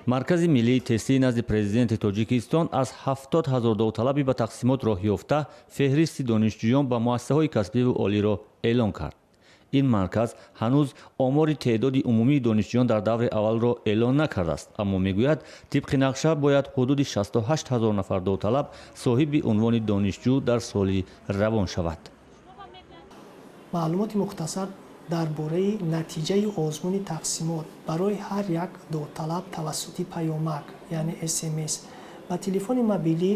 Маркази миллии тестии назди Президенти Тоҷикистон аз 70 000 довталаби ба тақсимот роҳ ёфта феҳристи донишҷӯён ба муассисаҳои касбиву олиро эълон кард. Ин марказ ҳанӯз омори теъдоди умумии донишҷӯён дар даври аввалро эълон накардааст, аммо мегӯяд, тибқи нақша бояд ҳудуди 68 ҳазор нафар довталаб соҳиби унвони донишҷӯ дар соли равон шавад. Маълумоти мухтасар дар бораи натиҷаи озмуни тақсимот барои ҳар як довталаб тавассути паёмак, яъне СМС, ба телефони мобилӣ,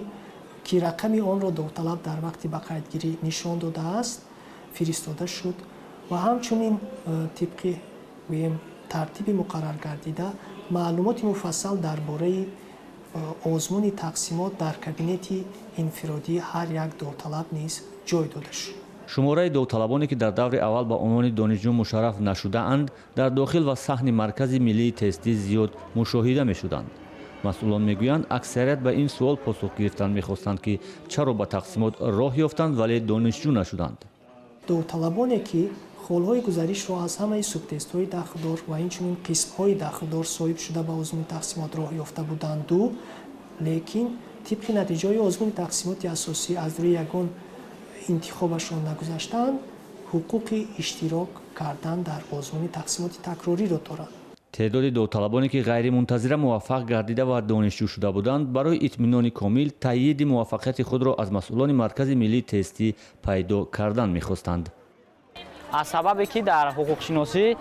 ки рақами онро довталаб дар вақти ба қайдгирӣ нишон додааст, фиристода шуд ва ҳамчунин тибқи, гӯем, тартиби муқарраргардида маълумоти муфассал дар бораи озмуни тақсимот дар кабинети инфиродии ҳар як довталаб низ ҷой дода шуд. Шумораи довталабоне, ки дар даври аввал ба унвони донишҷӯ мушарраф нашудаанд, дар дохил ва саҳни Маркази миллии тестӣ зиёд мушоҳида мешуданд. Масъулон мегӯянд, аксарият ба ин суол посух гирифтан мехостанд, ки чаро ба тақсимот роҳ ёфтанд, вале донишҷӯ нашуданд. Довталабоне, ки холҳои гузаришро аз ҳамаи субтестҳои дахлдор ва инчунин қисмҳои дахлдор соҳиб шуда, ба озмуни тақсимот роҳ ёфта буданду, лекин тибқи натиҷаҳои озмуни тақсимоти асосӣ аз рӯи ягон интихобашон нагузаштаанд, ҳуқуқи иштирок кардан дар озмуни тақсимоти такрориро доранд. Теъдоди довталабоне, ки ғайримунтазира муваффақ гардида ва донишҷӯ шуда буданд, барои итминони комил таъйиди муваффақияти худро аз масъулони Маркази миллии тестӣ пайдо кардан мехостанд. Аз сабабе ки дар ҳуқуқшиносӣ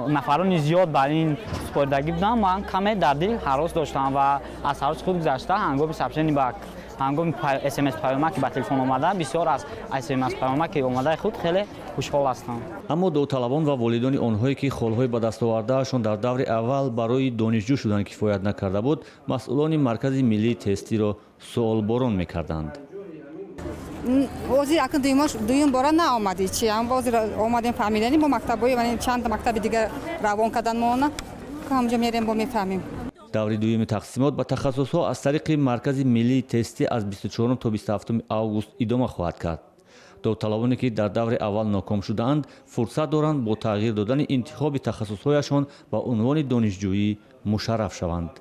нафарони зиёд бар ин супоридагӣ буданд, ман каме дар дил ҳарос доштам ва аз ҳароси худ гузашта, ҳангоми сообщение ба ҳангоми СМС паёмаки ба телефон омада, бисёр аз СМС паёмаки омадаи худ хеле хушҳол ҳастам. Аммо довталабон ва волидони онҳое, ки холҳои ба дастовардаашон дар даври аввал барои донишҷӯ шудан кифоят накарда буд, масъулони Маркази миллии тестиро суолборон мекарданд. Ҳозир акн дуюм бора наомадӣ чи ҳозир омадем, фаҳмидани бо мактабҳои чанд мактаби дигар равон кардан моона, ҳамҷо мерем, бо мефаҳмем. Даври дуюми тақсимот ба тахассусҳо аз тариқи Маркази миллии тестӣ аз 24 то 27 август идома хоҳад кард. Довталабоне, ки дар даври аввал ноком шудаанд, фурсат доранд бо тағйир додани интихоби тахассусҳояшон ба унвони донишҷӯӣ мушарраф шаванд.